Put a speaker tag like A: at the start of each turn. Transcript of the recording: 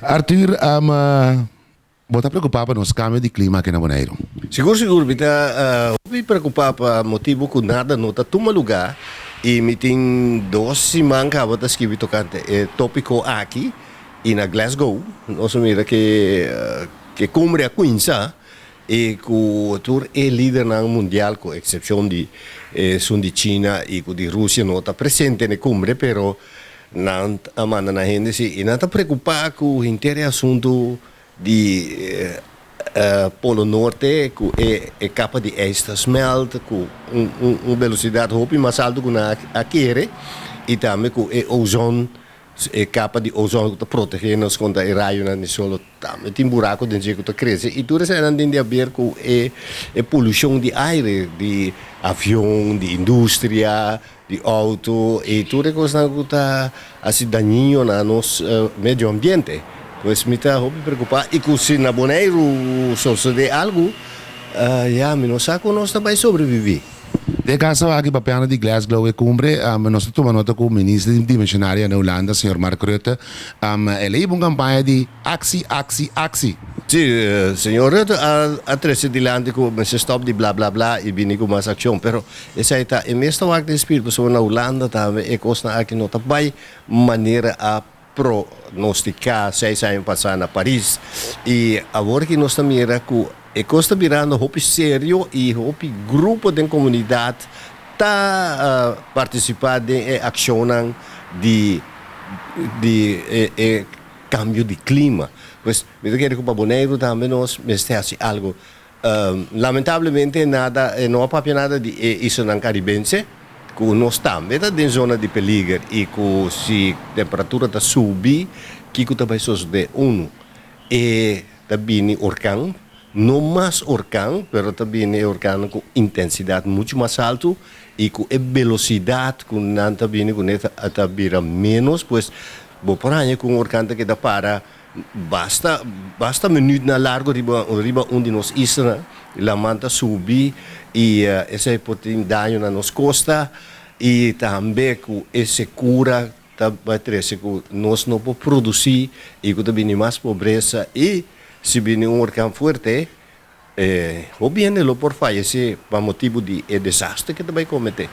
A: Arthur, bo ta preokupá pa nos kambio di klima aki na Boneiru?
B: Sigur sigur mi ta hopi preokupá pa motibu ku nada no ta tuma lugá i mi tin dos siman kaba ta skibi tokante e topiko aki i na Glasgow nos a mira ke ke kumbre a kuinsa i ku tur e lidernan mundial ku eksepshon di esun di China i ku di Rusia no ta presente na e kumbre, pero nan a manda nan hende si i nan ta preokupá ku henter e asuntu di Polo Norte ku e kapa di ijs ta smelt ku un velosidat hopi mas altu ku nan a kere i tambe ku e ozon, e kapa di ozon ku ta protegé nos kontra e rayonan di solo tambe tin buraku den dje ku ta krese i tur eseinan tin di haber ku e polushon di aire di avion, di industria, di auto y tur e cosnan cu ta haci dañino na nos medio ambiente. Pues mi ta hopi preocupa y cu si na Boneiru sosode algo, ya mi no sa con nos ta bay sobrevivi.
A: Den caso aki papiando di Glasgow e cumbre, nos ta tuma nota cu Minister di Dimensionaria na Hulanda, señor Mark Rutte, el a hiba un campaña di Actie, actie, actie!
B: Sí, señor Rutte a trece dilanti cu mester stop di bla bla bla y bini cu mas accion, pero esey ta e mes ta wak den spirit pasobra na Hulanda tambe e cosnan aki no ta bay manera a pronostica 6 aña pasa na Paris y awor aki nos ta mira cu e cos ta birando hopi serio y hopi grupo den comunidad ta participa den e accionnan di di e kambio di klima. Pues mi ta kere ku pa Boneiru tambe nos mester hasi algu. Lamentablemente nada, e no a papia nada di e islanan karibense ku nos tambe ta den zona di peliger i ku si temperatura ta subi kiko ta bai sosodé? Unu, e ta bini orkan, no mas orkan, pero ta bini e orkannan ku intensidat muchu mas altu i ku e belosidat ku nan ta bini kuné ta bira ménos, pues bo por haña ku un orkan ta keda para basta basta minütnan largu riba riba un di nos islanan, laman ta subi i esei por tin daño na nos kosta i tambe ku e sekura ta bai trese ku nos no por produsí i ku ta bini mas pobresa i si bini un orkan fuerte e hopi hende lo por fayesé pa motibu di e desaster ke ta bai kometé.